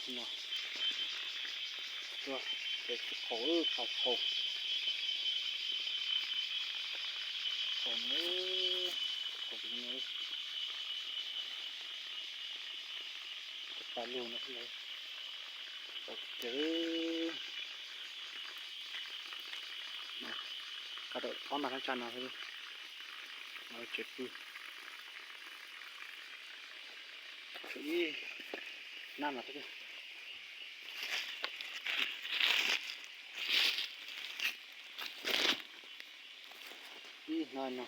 No, tuaj, ces tsis qau, qau, qau, qau, qau, qau lug no, qau tiag. Qab tau ob nta thaj tsam no xwb, tsev pw. Tshuav ib nab no thiab. Ib nab no.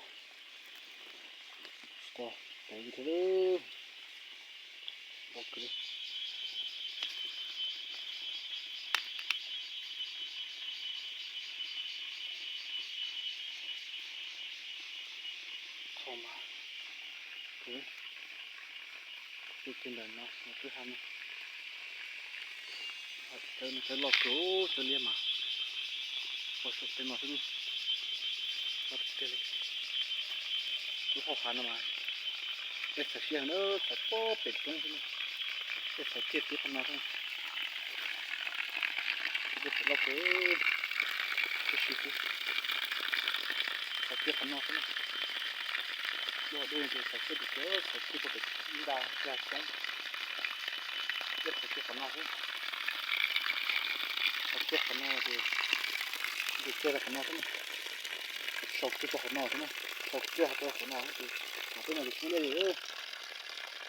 Qos tau li thiab. Npau kawg li. Qhov mas, twb ntawm no, no twb ha no. Cov no cov loj kawg, cov liab mas. Ua saum tej no xwb. Loj tiag tiag li. Lub hauv hav no mas dej txhawv siab heev na, txhawv pob pem roob xwb na. Dej txhawv kiag tib qhov no xwb. Dej txhawv loj kawg, tib si xwb. Txhawv kiag qhov no xwb na. Lub hauv dej ces txhawv siab tiag tiag, txhawv kiag puag pem ib nta yag roob. Dej txhawv kiag qhov no xwb. Txhawv kiag qhov no ces nce kiag rau qhov no xwb na. Sau kiag rau qhov no xwb na. Sau kiag rau qhov no xwb ces qhov peb no ces kub dej li.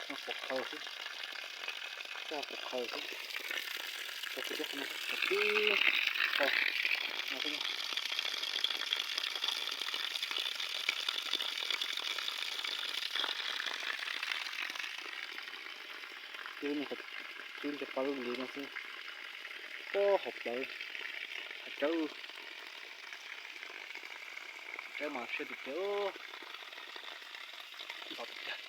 No pom qhawv xwb. Coj pom qhawv xwb. Sau kiag rau qhov no, sau kiag qhov no xwb na. Twb, twb nce pa lub liv no xwb. Pob hauv plawv, hav cawb, hav cawb mas siab tiag tiag. Nto tiag tiag.